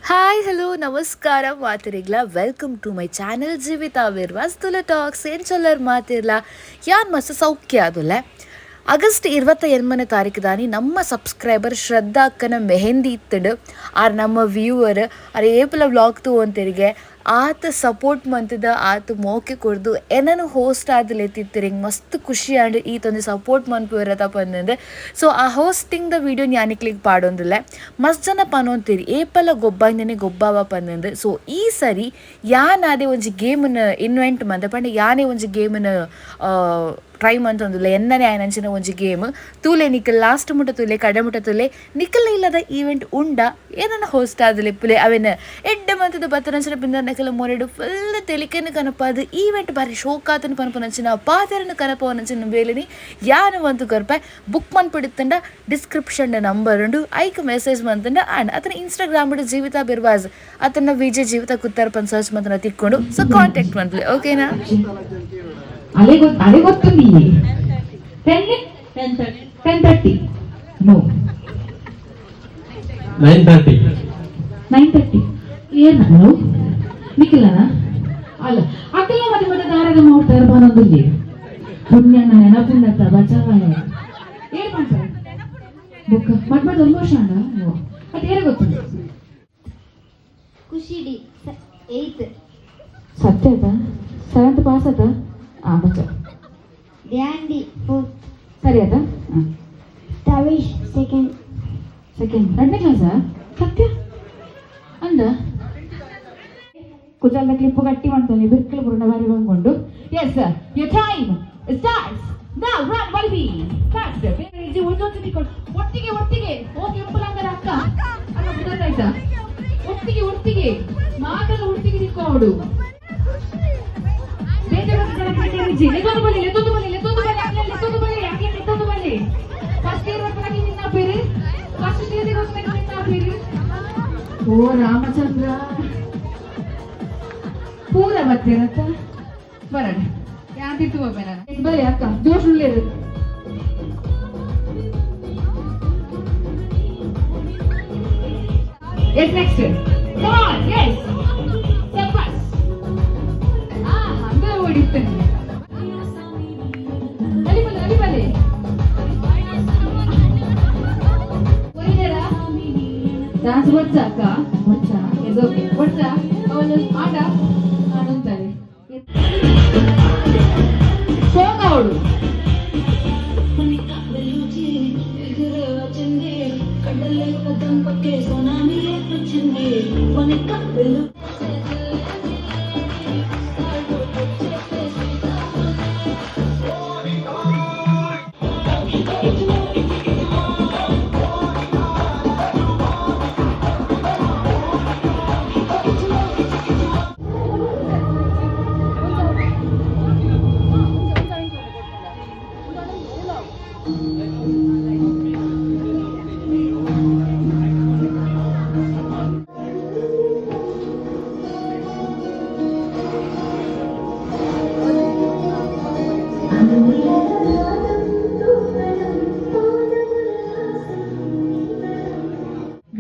Hi, hello, ನಮಸ್ಕಾರ ಮಾತೆರೆಗ್ಲ. Welcome to my channel Jeevitha Virvas Tulu talks. ಎಂಚೊಲ್ಲರ್ ಮಾತಿರ್ಲ? ಯಾನ್ ಮಸ್ತ್ ಸೌಖ್ಯ ಆದುಲ್ಲೆ. ಆಗಸ್ಟ್ 28ನೇ ತಾರೀಕು ದಾನಿ ನಮ್ಮ ಸಬ್ಸ್ಕ್ರೈಬರ್ ಶ್ರದ್ಧಾ ಅಕ್ಕನ ಮೆಹಂದಿ ಇತ್ತಡು. ಆರ್ ನಮ್ಮ ವ್ಯೂವರ್. ಆರ್ ಏಪಲ ವ್ಲಾಗ್ ತೂವೊಂತೆರಿಗೆ. ಆತ ಸಪೋರ್ಟ್ ಮಂತದ, ಆತ ಮೋಕೆ ಕೊರ್ದು ಎನನು ಹೋಸ್ಟ್ ಆದ್ ಲೆತ್ತಿತ್ತಿರಿಂಗ್ ಮಸ್ತ್ ಖುಷಿ ಆಂಡ್. ಈತೊಂದು ಸಪೋರ್ಟ್ ಮನ್ಪುವೆರತ ಪಂದಂದು. ಸೊ ಆ ಹೋಸ್ಟಿಂಗ್ the video ಯಾನಿಕ್ಲಿಗೆ ಪಾಡೊಂದುಲ್ಲೆ. ಮಸ್ತ್ ಜನ ಪನೊಂತೀರಿ, ಏಪಲ ಗೊಬ್ಬಾಂದನೆ ಗೊಬ್ಬಾವ ಪಂದಂದು. ಸೊ ಈ ಸರಿ ಯಾನಾದೆ ಒಂಜಿ ಗೇಮನ್ ಇನ್ವೆಂಟ್ ಮಂತೆ ಪಂಡ, ಯಾನೇ ಒಂಜಿ ಗೇಮನ್ ಟ್ರೈ ಮಂತೊಂದುಲ್ಲೆ. ಎನ್ನನೆ ಆಯನಂಚಿನ ಒಂಜಿ ಗೇಮ್. ತೂಲೆ, ನಿಕಲ್ ಲಾಸ್ಟ್ ಮುಟ್ಟ ತೂಲೆ, ಕಡೆ ಮುಟ್ಟ ತೂಲೆ. ನಿಕಲ್ನ ಇಲ್ಲದ ಈವೆಂಟ್ ಉಂಡ, ಏನನ್ನ ಹೋಸ್ಟ್ ಆದಲಿಪ್ಪುಲೆ. ಅವೆನ್ ಎಡ್ಡೆ ಮಂತದ ಬತ್ತನಂಚಿನ ಪಿಂದರ್ನಕಲ ಮೊರೆಡು ಫುಲ್ ತೆಲಿಕೆನ್ ಕನಪಾದು, ಈವೆಂಟ್ ಬಾರಿ ಶೋಕಾತನ ಪನ್ಪುನಂಚಿನ ಪಾತೆರನು ಕನಪವನಂಚಿನ ಬೇಲೆನಿ ಯಾನು ಮಂತು ಕೊರ್ಪೆ. ಬುಕ್ ಮನ್ಪಡಿತ್ತಂಡ ಡಿಸ್ಕ್ರಿಪ್ಷನ್ ನಂಬರ್ ಉಂಡು, ಐಕ್ ಮೆಸೇಜ್ ಮಂತಂಡ ಅಂಡ್ ಅತನ ಇನ್ಸ್ಟಾಗ್ರಾಮ್ ಜೀವಿತಾ ಬಿರ್ವಾಸ್, ಅತನ ವಿಜಯ್ ಜೀವಿತಾ ಕುತ್ತಾರ್ ಪನ್ ಸರ್ಚ್ ಮಂತನ ತಿಕ್ಕೊಂಡು. ಸೊ ಕಾಂಟ್ಯಾಕ್ಟ್ ಮನ್ಪುಲೆ, ಓಕೆನಾ? ಅಲೆ ಗೊತ್ತು, ಅಲೆ ಗೊತ್ತುಂದಿ. 10, 10:30, 10:30, no. 9:30. 9:30. ಏನು ನಿಖಿಲನ ಅಲ್ಲ, ಅಖಿಲ ಮತ್ತೆ ಮತ್ತೆ ದಾರದ ಮಾಡ್ತಾರೆ. ಬಾನೊಂದುಲ್ಲಿ ಪುಣ್ಯನ ನೆನಪುಂಡತ್ತ ಬಚಾವಾಯ. ಏನ್ ಮಾಡ್ತಾರೆ ಬುಕ್ ಮತ್ ಮತ್ತೆ ಒಂದು ವರ್ಷ ಅಂಡ ಮತ್ತೆ ಏನೇ ಗೊತ್ತು? ಖುಷಿ ಡಿ, ಏಯ್ತ್. ಸತ್ಯ ಆತ? ಸೆವೆಂತ್ ಪಾಸ್ ಆತ? ಆ ಬಚ್ಚ. Dhyan D, fourth. ಸರಿ ಆತ, ಹಾಂ. ತವಿಶ್, ಸೆಕೆಂಡ್. ಸೆಕೆಂಡ್, ಎರಡನೇ ಕ್ಲಾಸಾ? ಸತ್ಯ ಅಂದ ಕುಜಲ್ದ ಕ್ಲಿಪ್ ಗಟ್ಟಿ ಮಾಡ್ತಾನೆ, ಬಿರ್ಕಲ್ ಬುರುಣ ಬಾರಿ ಬಂದ್ಕೊಂಡು. Yes, your time starts now. Run ಬಲ್ಬಿ fast. ಒಂದೊಂದು ನಿಕ್ಕೊಂಡು ಒಟ್ಟಿಗೆ ಒಟ್ಟಿಗೆ. ಓ ಕೆಂಪುಲಂಗರ ಅಕ್ಕ ಅಲ್ಲ, ಬುಡಾಯ್ತಾ? ಒಟ್ಟಿಗೆ ಒಟ್ಟಿಗೆ ಮಾತಲ್ಲ, ಒಟ್ಟಿಗೆ ನಿಕ್ಕೋಡು. ಲೆತ್ತೊಂದು ಬಲ್ಲಿ, ಲೆತ್ತೊಂದು ಬಲ್ಲಿ, ಲೆತ್ತೊಂದು ಬಲ್ಲಿ, ಅಕ್ಲೆ ಲೆತ್ತೊಂದು ಬಲ್ಲಿ, ಅಕ್ಲೆ ಲೆತ್ತೊಂದು ಬಲ್ಲಿ. ಫಸ್ಟ್ ಇಯರ್ ಬರ್ತಾನೆ ನಿನ್ನ ಪೇರು, ಫಸ್ಟ್ ಇಯರ್ ಬರ್ತಾನೆ ನಿನ್ನ ಪೇರು. ಓ ರಾಮಚಂದ್ರ, ಪೂರ ಬರ್ತೀರತ್ತ ಬರೋಣ. ಯಾಂತಿತ್ತು ನಾನು ಬರೀ ಅಕ್ಕ, ಜೋಶ್ ಉಳ್ಳೇರು. Yes, next. Come on, yes. Surpass. ಆ, ಹಂಗ ಓಡಿರ್ತೇನೆ. ಅಲ್ಲಿ ಬಲ್ಲಿ, ಅಲ್ಲಿ ಬಲ್ಲಿ. ಡಾನ್ಸ್ ಬಚ್ಚ ಅಕ್ಕ, ಬಚ್ಚ. ಎಸ್, ಓಕೆ, ಬಚ್ಚ. ಅವನು ಆಟ ಆಡುತ್ತಾರೆ. ಶೋಕ ಅವಳು.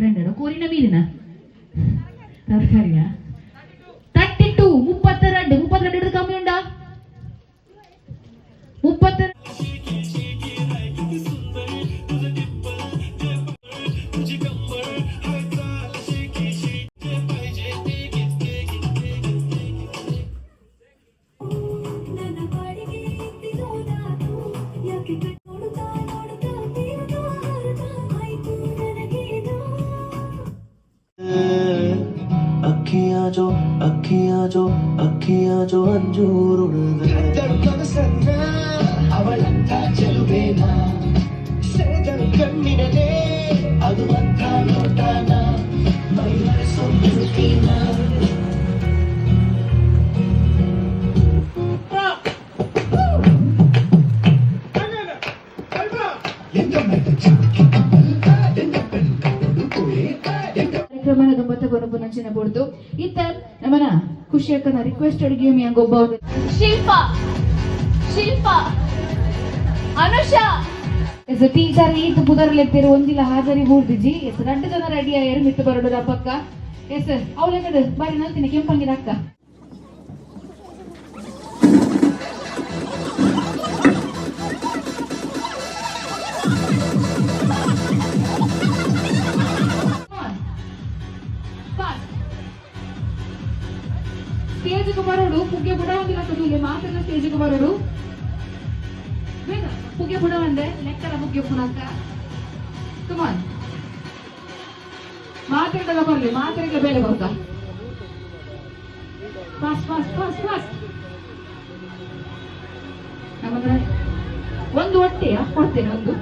ಗ್ರೈಂಡರ್ ಕೋರಿನ ಮೀರಿನ ತರಕಾರಿಯ. 32, 32, 32 ಹಿಡಿದು ಕಮ್ಮಿ ಉಂಡಾ? 32. ನನ್ನ ಪಾಡಿಗೆ ತಿರುಗಾತು ಯಾಕೆ? ನೋಡುತ್ತಾ ನೋಡುತ್ತಾ ತೀರುತ್ತಾ ಹಾರುತ್ತಾ ಆಯ್ತು ನನಗೇನೋ. ਅੱਖੀਆਂ ਚੋਂ, ਅੱਖੀਆਂ ਚੋਂ, ਅੱਖੀਆਂ ਚੋਂ ਹੰਝੂ ਰੁੜਦੇ. ಕನಸನ್ನ ಅವಳಂತ ಚೆಲುವೇನ, ಸೆಳೆದಳು ಕಣ್ಣಿನಲೇ ಅದು ಅಂಥ ನೋಟಾನ, ಮೈ ಮನಸ್ಸು ಬಿರುಕಿನ. ಕಾರ್ಯಕ್ರಮನ ಗಮ್ಮತ್ತ ಕೊನಪುನಂಚಿನ ಬೋರ್ದು ಇತ್ತ ನಮನ ಖುಷಿ ಅಕ್ಕನ ರಿಕ್ವೆಸ್ಟೆಡ್ ಗೇಮ್ ಹೆಂಗೊಬ್ಬ. ಶಿಲ್ಪಾ, ಶಿಲ್ಪಾ, ಅನುಷಾ. ಎಸ್, ಟೀಚರ್ ಈತ್ ಪುದರ್ಲೆತ್ತೇರು, ಒಂಜಿಲ ಹಾಜರಿ ಬೂರ್ದಿಜಿ. ಎಸ್, ರಡ್ಡು ಜನ ರೆಡಿ ಆಯರು. ಮಿತ್ತು ಬರಡು ಪಕ್ಕ. ಎಸ್, ಅವಳು ಬಾರಿ ನಲ್ತೀನಿ ಕೆಂಪಂಗಿದ ಅಕ್ಕ. ಸ್ಟೇಜ್ಗೆ ಬರೋಡು ಪುಗ್ಗೆ ಬುಡ ಒಂದಿಲ್ಲ ಕದೂಲೆ ಮಾತ್ರ. ಸ್ಟೇಜ್ಗೆ ಬರೋಡು ಬೇಗ. ಪುಗ್ಗೆ ಬುಡ ಒಂದೆ ಲೆಕ್ಕದ ಪುಗ್ಗೆ ಪುನಕ್ಕ. ಕಮಾನ್, ಮಾತ್ರೆಗಳ ಬರ್ಲಿ, ಮಾತ್ರೆಗಳ ಬೇಲೆ ಬರ್ತಾ. Fast fast fast fast. ನಮ್ಮದ್ರ ಒಂದು ಹೊಟ್ಟೆಯ ಕೊಡ್ತೇನೆ ಒಂದು.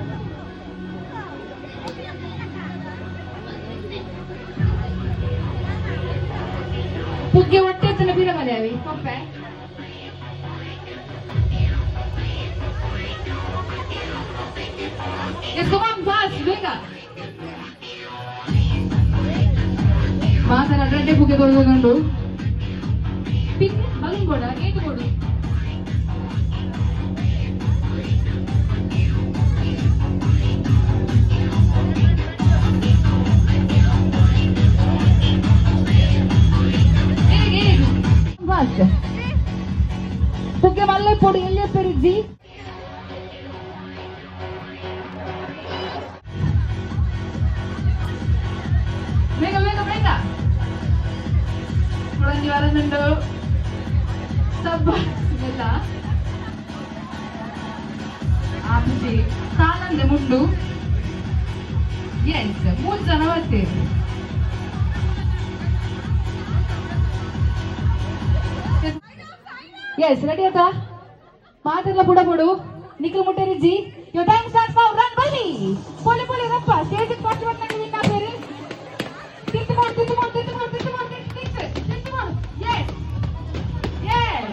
ಪುಗ್ಗೆ ಹೊಟ್ಟೆ ಎತ್ತನ ಬೀರಮಲೆ ಅವಿ ಪಪ್ಪೆ. ಎಸ್, ಕಮಾನ್, ಫಾಸ್ಟ್, ಬೇಗ. ಮಾತನ ಅಡ್ಡೆ ಪುಗ್ಗೆ ತೊಳೆದುಕೊಂಡು ಪಿನ್ ಬಲೂನ್ ಬೋಡ ಏಟು ಕೊಡು. ಫಾಸ್ಟ್, ಪುಗ್ಗೆ ಮಲ್ಲೆ ಪೊಡಿ ಎಲ್ಲಿ ಪೆರಿಜಿ. ಬೇಗ ಬೇಗ ಬೇಗ. ಕೊಡಂಜಿ ವರನುಂಡು ಸಬ್ಬ ಎಲ್ಲ ಆಪಿಸಿ ಸಾಲಂದೆ ಮುಂಡು. ಎಸ್, ಮೂರು ಜನ ಬರ್ತೀವಿ. ಎಸ್, ರೆಡಿ ಆತಾ? ಮಾತೆಲ್ಲ ಬುಡ ಬುಡು Nikhil ಮುಟ್ಟೆರಿಜಿ. Your time starts now. Run ಬನ್ನಿ. ಪೋಲಿ ಪೋಲಿ ರಪ್ಪ. ಸ್ಟೇಜ್ ಫಸ್ಟ್ ಬಂದಂಗೆ ವಿನ್ ಆಪೇರು. ತಿರ್ತು ಮಾಡು, ತಿರ್ತು ಮಾಡು, ತಿರ್ತು ಮಾಡು, ತಿರ್ತು ಮಾಡು, ತಿರ್ತು ತಿರ್ತು ಮಾಡು. ಎಸ್ ಎಸ್,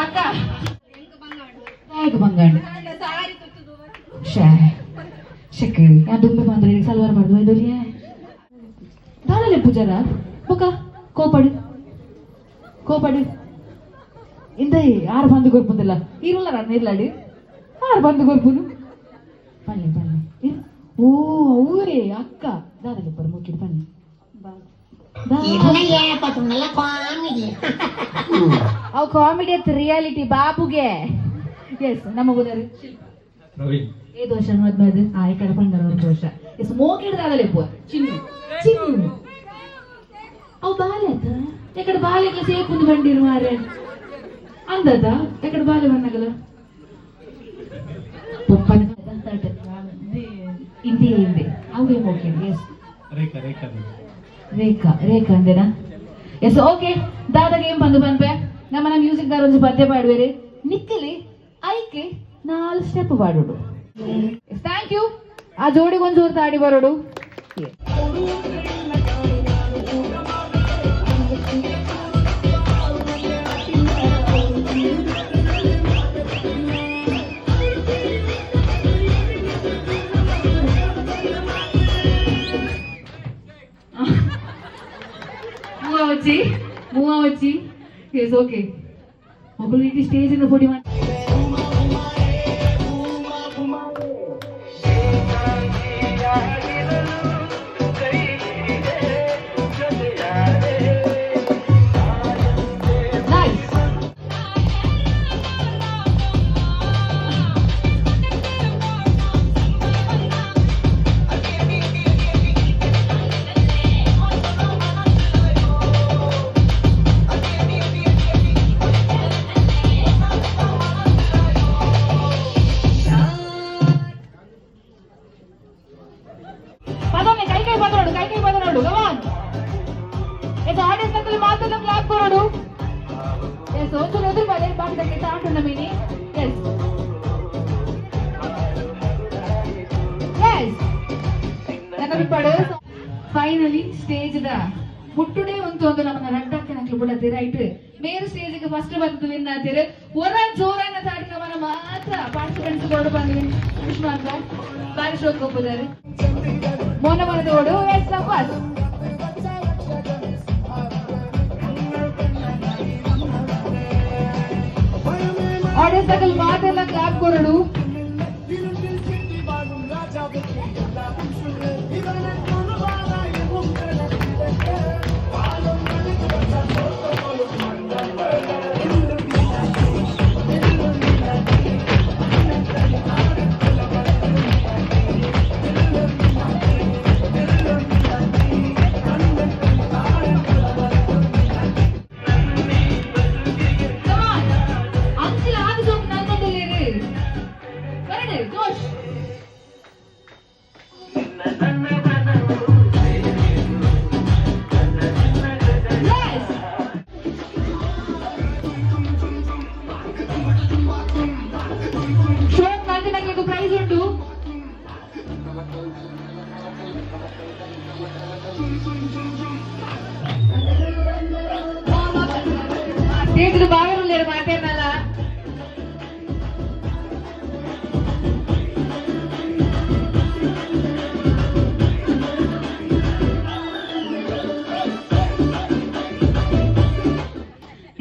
ಅಕ್ಕ ಹೇಗೆ ಬಂಗಾಂಡ್ ಶೇ ಶೆಕ್ ಯಾ ದುಂಬೆ ಬಂದ್ರೆ ಸಲ್ವಾರ್ ಮಾಡ್ದು ಇದೊಲಿಯೇ ದಾಳಲೆ ಪೂಜಾರ ಬೊಕ ಕೋಪಡು ಕೋಪಡು ಇಂದ ಯಾರು ಬಂದು ಕೊರ್ಪುಂದಿಲ್ಲ ಇರುಲ್ಲ ರನ್ನ ಇರ್ಲಾಡಿ ಯಾರು ಬಂದು ಕೊರ್ಪುನು. ಪನ್ನಿ ಪನ್ನಿ. ಓ, ಅವರೇ ಅಕ್ಕ ದಾದಲೆ ಪರ ಮುಕ್ಕಿಡು ಪನ್ನಿ. ಅವು ಕಾಮಿಡಿ ಅತ್ ರಿಯಾಲಿಟಿ ಬಾಬುಗೆ. ಎಸ್, ನಮ್ಮ ಬುದಾರು ಪ್ರವೀಣ್. ఏ దోశ మద్మది ఆ ఇక్కడ పండర ದೋಷ. ಎಸ್, ಮೋಕಿಡ್ದಾಗಲೇ ಪೋ. ಚಿನ್ನು ಚಿನ್ನು ಅವು ಬಾಲೆ ಆತ. ಎಕಡೆ ಬಾಲೆ ಸೇಪುಂದು ಬಂಡಿರು ಮಾರೆ ಅಂದದ. ಎಕಡೆ ಬಾಲೆ ಬಂದಾಗಲ ಪಪ್ಪನ ಹಿಂದೆ ಹಿಂದೆ ಅವೇ ಮೋಕಿಡ್. ಎಸ್. ರೇಖಾ ರೇಖಾ. ರೇಖಾ ರೇಖಾ ಅಂದೇನಾ? Yes, okay. ದಾದಾಗೆ ಏನ್ ಬಂದು ಬಂದ್ಪೆ ನಮ್ಮನ ಮ್ಯೂಸಿಕ್ ದಾರ ಒಂಜಿ ಪದ್ಯ ಪಾಡುವೆರೆ. ನಿಕ್ಕಲಿ ಐಕೆ ನಾಲ್ ಸ್ಟೆಪ್ ಪಾಡೋಡು. Thank you. ಆ ಜೋಡಿಗೆ ಒಂದ್ ಜೋರು ತಾಡಿ ಬರೋಡು. ಮೂವಚ್ಚಿ ಮೂವಚ್ಚಿ. Yes, okay. ಮೊಬೈಲ್ ಇಟ್ಟು ಸ್ಟೇಜ್ ಪೊಡಿ ಮಾಡಿ. ನೈಸ್. ಪದೊಮ್ಮೆ ಕೈ ಕೈ ಪದ ನೋಡು, ಕೈ ಕೈ ಪದ ನೋಡು. ಕಮಾನ್. ಎಸ್, ಆಡಿಯನ್ಸ್ ಅಂತಲ್ಲಿ ಮಾತಾಡ ಕ್ಲಾಪ್ ಕೊರಡು. ಎಸ್, ಒಂದು ಎದುರು ಮೇಲೆ ಬಾಕಿದಕ್ಕೆ ತಾಂಟು ಮೀನಿ. ಎಸ್ ಎಸ್, ನನ್ನ ಫೈನಲಿ ಸ್ಟೇಜ್ the ಮುಟ್ಟುಡೆ ಒಂದು ಒಂದು ನಮ್ಮನ್ನ ರಡ್ಡಕ್ಕೆ ನಕ್ಲು ಬಿಡತ್ತೀರ. ರೈಟ್, ಮೇರು ಸ್ಟೇಜ್ಗೆ ಫಸ್ಟ್ ಬಂದು ವಿನ್ ಆತೀರ. ಹೊರ ಜೋರಾನ ತಾಡಿ ನಮ್ಮನ್ನ ಮಾತ್ರ ಪಾರ್ಟಿಸಿಪೆಂಟ್ಸ್ ಕೊಡು ಬಂದು ವಿಶ್ ಮಾಡ್ದ. ಬಾರಿ ಶೋಕ್ ಹೋಗ್ಬೋದಾರೆ ಮೋನ ಮನದ ಓಡು. ಎಸ್, ಸಬ್ಬಾಸ್. ಆಡಿಯನ್ಸ್ ತಗಲ್ ಮಾತೆಲ್ಲ ಕ್ಲಾಪ್ ಕೊರಡು. Yes. Show ಮಲ್ತಿನಕ್ಲೆಗ್ ಪ್ರೈಸ್ ಉಂಡು. ಸ್ಟೇಜ್ ಬಾವಿರುಲ್ಲೇರು ಮಾತೇನಲ್ಲ.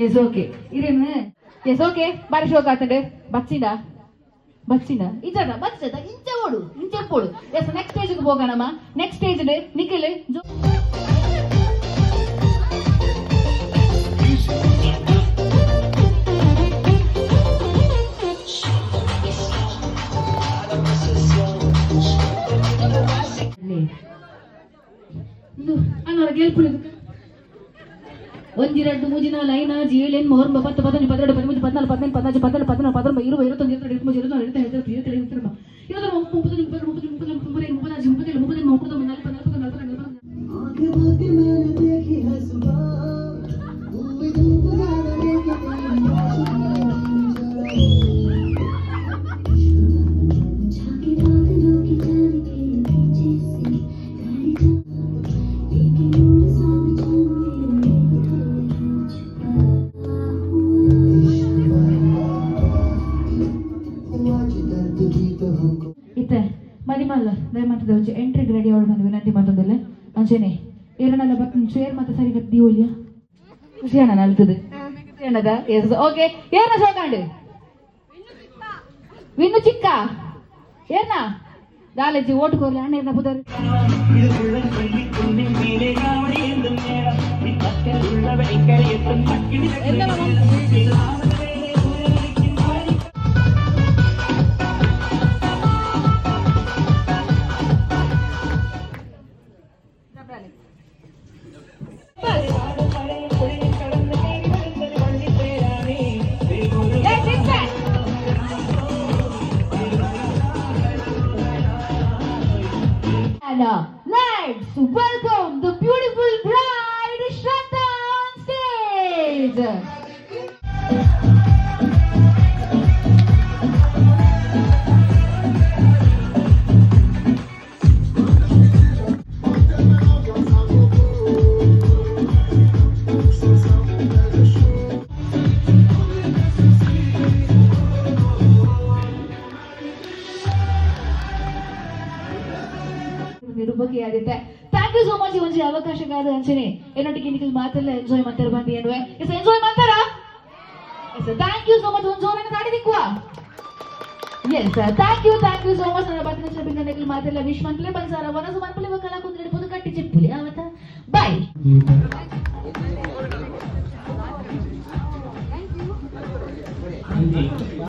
ಎಸ್ ಓಕೆ, ಇದೇನು? ಎಸ್ ಓಕೆ, ಬಾರಿ ಶೋಕ್ ಆತಂಡೆ. ಬಚ್ಚಿಂಡ ಬಚ್ಚಿಂಡ ಇಜ್ಜದ ಬಚ್ಚದ ಇಂಚ ಓಡು ಇಂಚ ಪೋಡು. ಎಸ್, ನೆಕ್ಸ್ಟ್ ಸ್ಟೇಜ್ ಹೋಗೋಣಮ್ಮ. Next stage Nikhil. ಅನ್ನೋರ ಗೆಲ್ಪುಳಿ. ಒಂಜಿ ಎರಡು ಮೂಜಿ ನಾಲ್ ಐದು ಆಜಿ ಏಳು ಎಂಟು ಒಂಬತ್ತು 10 11 12 13 14 15 14 15 16 17 18 20 21 22 23 24 25 26 27 28 29 30 31 32 33 34 35 36 37 38 आंखें बोल के मैंने देखी है सुबह, धूप धूप ज्यादा लेके तेरी आशिकी झाके बादलों की जान के पीछे से गाड़ी जा लेके नूर सारा चांद मेरे छुपा हुआ। हुआ जी दर्द भी तो हमको ಇತ್ತೆ ಮದಿಮಲ್ಲ ದಯಮಾತದ ಒಂಜಿ ಎಂಟ್ರಿಗೆ ರೆಡಿ ಅವಳು ಬಂದು ವಿನಂತಿ ಮಾತೊಂದಿಲ್ಲ. ಅಂಚೆನೆ ಏರನಲ್ಲ ಬತ್ ಚೇರ್ ಮತ್ತೆ ಸರಿ ಕಟ್ಟಿ ಓಲಿಯ. ಖುಷಿ ಅಣ್ಣ ನಲ್ತದೆ ಖುಷಿ ಅಣ್ಣದ. ಎಸ್ ಓಕೆ, ಏರ್ನ ಶೋಕಾಂಡ್ ವಿನ್ನು ಚಿಕ್ಕ ಏರ್ನ ದಾಲಜ್ಜಿ ಓಟು ಕೋರ್ಲಿ ಅಣ್ಣ ಏರ್ನ ಪುದರ್. Yes, it's that. And let's welcome the beautiful bride Shraddha on stage. ನಿರೂಪಕಿ ಆದಿತ್ತೆ. Thank you so much ಒಂಜಿ ಅವಕಾಶಕ್ಕಾದ. ಅಂಚನೆ ಏನೊಟ್ಟಿಗೆ ನಿಖಲ್ ಮಾತೆಲ್ಲ ಎಂಜಾಯ್ ಮಾಡ್ತಾರೆ ಬಂದು ಏನುವೆ. ಎಸ್, ಎಂಜಾಯ್ ಮಾಡ್ತಾರಾ? Yes, thank you so much. ಒಂದು ಜೋರಾಗಿ ತಾಡಿ ದಿಕ್ಕುವ. Yes, thank you, thank you so much. ನನ್ನ ಬಾತಿನ ಚಬಿಂದ ಮಾತೆಲ್ಲ ವಿಶ್ ಮಂತ್ಲೆ ಬನ್ಸಾರ ವನಸು ಮನ್ಪುಲಿ ಕಲಾ ಕುಂದ್ರೆ ಪುದು ಕಟ್ಟಿ ಚಿಪ್ಪುಲಿ ಆವತ್ತ. ಬಾಯ್.